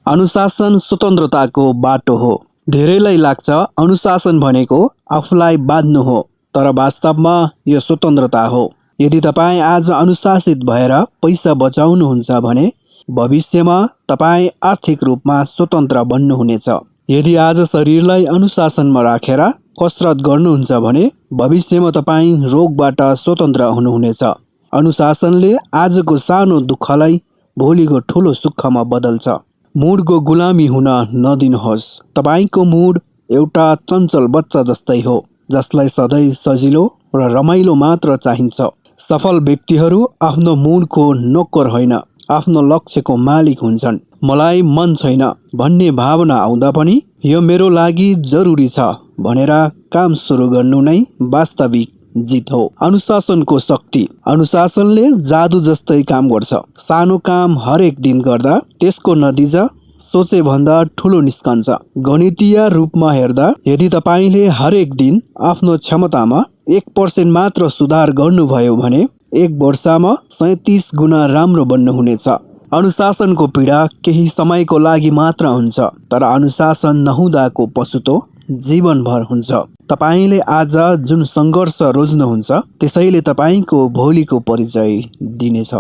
अनुशासन स्वतन्त्रताको बाटो हो। धेरैलाई लाग्छ अनुशासन भनेको आफूलाई बाँध्नु हो, तर वास्तवमा यो स्वतन्त्रता हो। यदि तपाईँ आज अनुशासित भएर पैसा बचाउनुहुन्छ भने भविष्यमा तपाईँ आर्थिक रूपमा स्वतन्त्र बन्नुहुनेछ। यदि आज शरीरलाई अनुशासनमा राखेर कसरत गर्नुहुन्छ भने भविष्यमा तपाईँ रोगबाट स्वतन्त्र हुनुहुनेछ। अनुशासनले आजको सानो दुःखलाई भोलिको ठुलो सुखमा बदल्छ। मुडको गुलामी हुन नदिनुहोस्। तपाईको मुड एउटा चञ्चल बच्चा जस्तै हो, जसलाई सधैँ सजिलो र रमाइलो मात्र चाहिन्छ। सफल व्यक्तिहरू आफ्नो मुडको नोकर होइन, आफ्नो लक्ष्यको मालिक हुन्छन्। मलाई मन छैन भन्ने भावना आउँदा पनि यो मेरो लागि जरुरी छ भनेर काम सुरु गर्नु नै वास्तविक जित हो। अनुशासनको शक्ति। अनुशासनले जादु जस्तै काम गर्छ। सानो काम हरेक दिन गर्दा त्यसको नतिजा सोचे भन्दा ठुलो निस्कन्छ। गणितीय रूपमा हेर्दा यदि तपाईले हरेक दिन आफ्नो क्षमतामा 1% मात्र सुधार गर्नुभयो भने 1 वर्षमा 37 गुणा राम्रो बन्नुहुनेछ। अनुशासनको पीडा केही समयको लागि मात्र हुन्छ, तर अनुशासन नहुँदाको पछुतो जीवनभर हुन्छ। तपाईले आज जुन सङ्घर्ष रोज्नुहुन्छ त्यसैले तपाईको भोलिको परिचय दिनेछ।